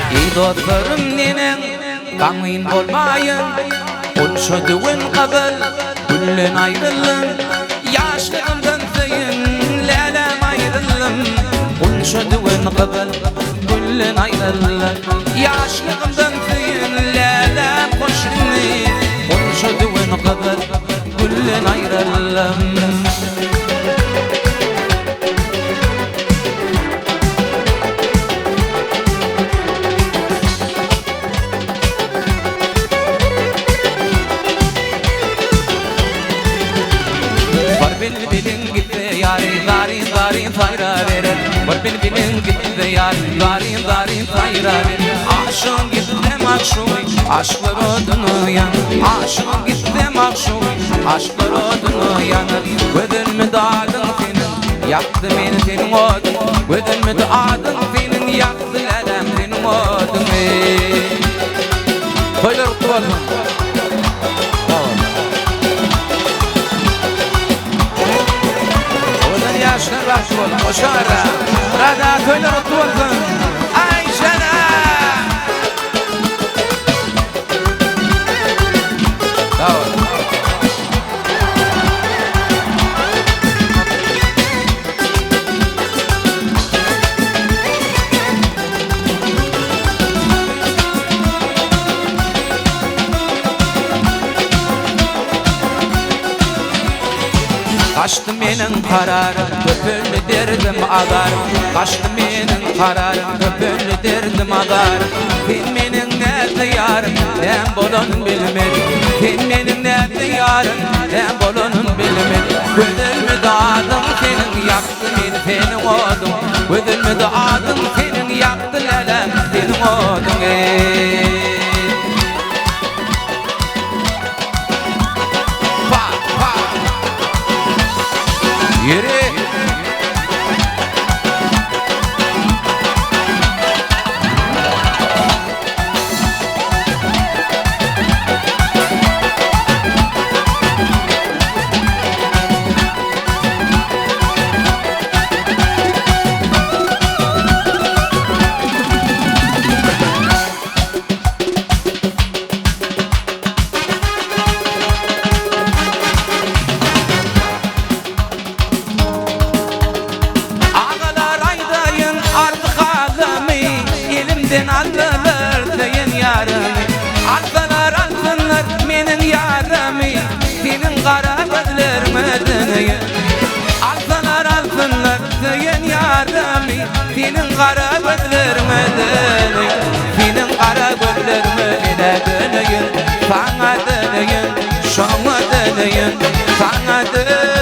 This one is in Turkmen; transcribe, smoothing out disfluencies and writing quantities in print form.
Eý dostlarym neneň gamgyn bolmaýyn Gunça düwen gyzyl gülden aýryldym Ýaşlygymdan söýen läläm aýryldym Gunça düwen gyzyl gülden aýryldym Ýaşlygymdan söýen läläm hoş indi Gunça düwen gyzyl gülden aýryldym. Bir bilbiliň gitse ýary zaryn zaryn saýraberer Bir bilbiliň gitse ýary zaryn zaryn saýraberer Aşygyň gitse magşugy aşklar oduna ýanar Aşygyň gitse magşugy aşklar oduna ýanar Gözelmidi adyň seniň ýakdy meni seniň oduň Gözelmidi adyň seniň ýakdy läläm seniň oduň eý Toýlar gutly bolsun. Sag bol. Owadan ýaşlar bagtly bolsun. Goşara. Rada toýlar gutly bolsun. Aýşana. Sag bol. Gaçdy meniň kararym, köpeldi derdim azarym Gaçdy meniň kararym, köpeldi derdim azarym Sen meniň näzli ýarym, näm bolanyn bilmedim Sen meniň näzli ýarym, näm bolanyn bilmedim Gözelmidi adyň seniň ýakdy meni seniň oduň Gözelmidi adyň seniň ýakdy läläm seniň oduň eý. Pa pa. Ýeri. Agalar aýdaýyn arzy-halymy, Elimden aldylar söýen ýarymy. Alsalar alsynlar meniň ýarymy, Seniň gara gözleriňe döneýin. Alsalar alsynlar söýen ýarymy, Seniň gara gözleriňe döneýin. Seniň gara gözleriňe men-ä döneýin, Saňa döneýin, şoňa döneýin, Saňa döneýin.